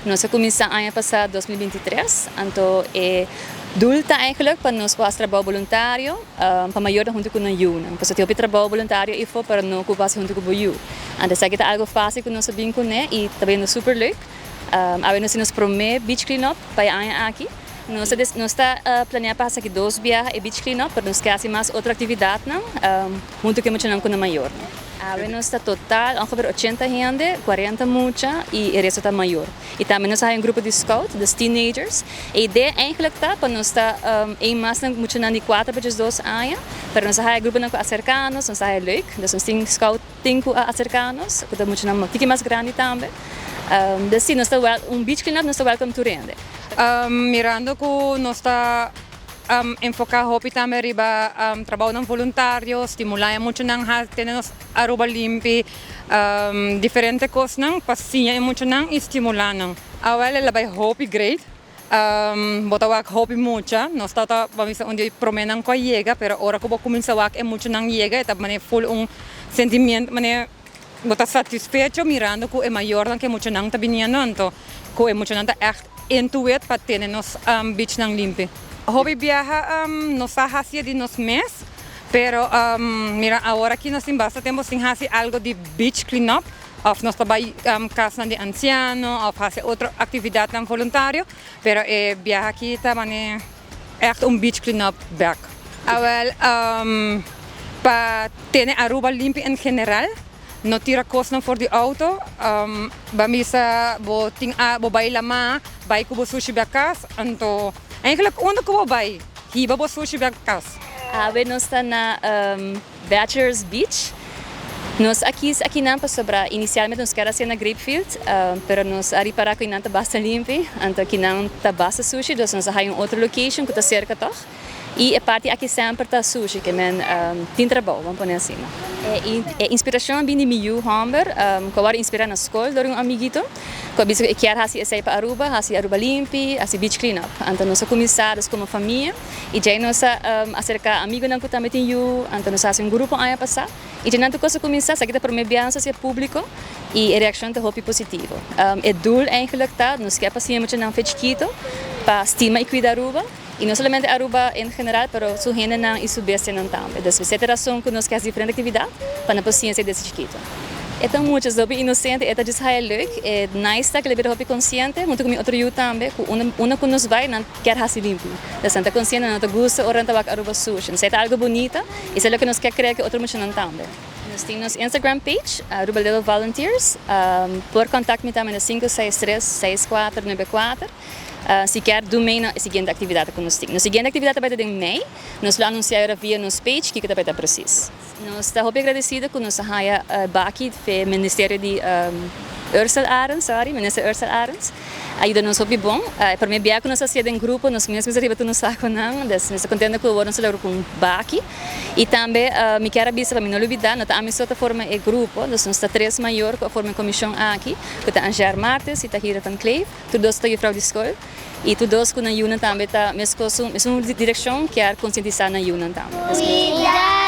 Nos a cuminsa aña pasa 2023, anto e doel ta eigenlijk pa nos por haci trabou boluntario pa mayornan hunto cu nan yiunan. Pasobra tin hopi trabou boluntario eyfo pero no cu bo haci hunto cu bo yiu. Anto esaki ta algo facil cu nos a bin cune y ta bayendo super leuk. Awe nos tin nos prome beach clean up pa e aña aki. Nos ta nos ta planea pa haci aki dos biaha e beach clean up pero nos ke haci mas otro actividadnan hunto cu e muchanan cu nan mayornan. Awe nos ta total ongeveer 80 hende, 40 mucha y e resto ta mayor. Y tambe nos a haya un grupo di scout, dus teenagers. E idea eigenlijk ta pa nos ta een mas nan muchanan di 4 pa 12 aña, pero nos a haya gruponan cu a acerca nos, nos a haya leuk. Dus nos tin scout tin cu a acerca nos, cu ta muchanan tiki mas grandi tambe. Dus si, nos ta wel, un beach clean up nos ta welcome tur hende. Mirando cu nos ta enfoca hopi tambe riba trabounan voluntario, stimula e muchanan tene nos Aruba limpi, diferente cosnan pa siña e muchanan y stimula nan. Awel el a bay hopi great, bo ta wak hopi mucha, nos tata bo a bisa un di e promenan cu a yega, pero ora cu bo cuminsa wak e muchanan yega e ta mane full un sentimiento mane bo ta satisfecho mirando cu e mayornan cu e muchanan ta biniendo anto cu e muchanan ta echt into it pa tene nos beachnan limpi. Hopi biaha nos a haci di nos mes, pero mira awor aki nos tin basta tempo sin haci algo di beach clean up of nos ta bay casnan di anciano of haci otro actividadnan voluntario, pero e biaha aki ta mane echt un beach clean up bek. Awel pa tene Aruba limpi en general no tira cosnan for di auto, ban bisa bo tin bo bay lama bay cu bo sushi bek cas, anto eigenlijk unda cu bo bay hiba bo sushi bek cas. Awe nos ta na Bachelors Beach. Nos a kies akinan pasobra inicialmente nos kier a hacié na Grapefield, pero nos a ripara cu einan ta basta limpi, anto akinan ta basta sushi, dus nos a haya un otro location cu ta cerca toch. Y e parti aki semper ta sushi, ke men tin trabou, ban pone asina. E inspiracion a bin di mi yu homber, cu a worde inspira na scol door un amiguito, cu a bisa cu e kier haci esey pa Aruba, haci Aruba limpi, haci beach clean up. Anto nos a cuminsa dus como famia, y djey nos a acerca amigonan cu tambe tin yu, anto nos a haci un grupo aña pasa, y djey nan tur cos a cuminsa, esaki ta prome biaha nos a haci e publico, y e reaccion ta hopi positivo. E doel eigenlijk ta, nos kier pa siña muchanan fe chikito pa stima y cuida Aruba. Y no solamente Aruba en general, pero su hendenan y su bestianan tambe. Dus esey ta razon cu nos ke haci diferente actividad pa nan por siña esey desde chikito. E ta mucha hopi inocente, e ta djis haya leuk. E nice ta cu el a bira hopi consciente, hunto cu mi otro yu tambe, cu unda cu nos bay nan kier haci limpi. Dus nan ta consciente, nan no ta gusta ora nan ta wak Aruba sushi. Esey ta algo bunita y esey loke nos kier crea cu e otro muchanan tambe. Nos tin nos Instagram page, Aruba Little Volunteers. Por contact mi tambe na 563 6494. Si kier do mei na e siguiente actividad cu nos tin. Nos siguiente actividad ta bay ta den mei. Nos lo anuncia ora via nos page kico ta bay ta precies. Nos ta hopi agradecido cu nos a haya baki fe Ministerio di Ursel Arends, sorry, Minister Ursel Arends a yuda nos hopi bon. E prome bia cu nos a hacié den grupo nos mes mester riba tur nos saconan, dus nos ta contento cu awor nos a logra cu un baki. Y tambe mi kier a bisa pa mi no lubida, no ta ami so ta forma e grupo, dus nos ta tres mayor cu a forma e comision aki, cu ta Angier Martes y Tahira van Kleef. Tur dos ta jufrou di skol i tur dos ku nan yunan tambe ta meskos un mesun direkshon kier konsientisá nan yunan tambe. Cuida.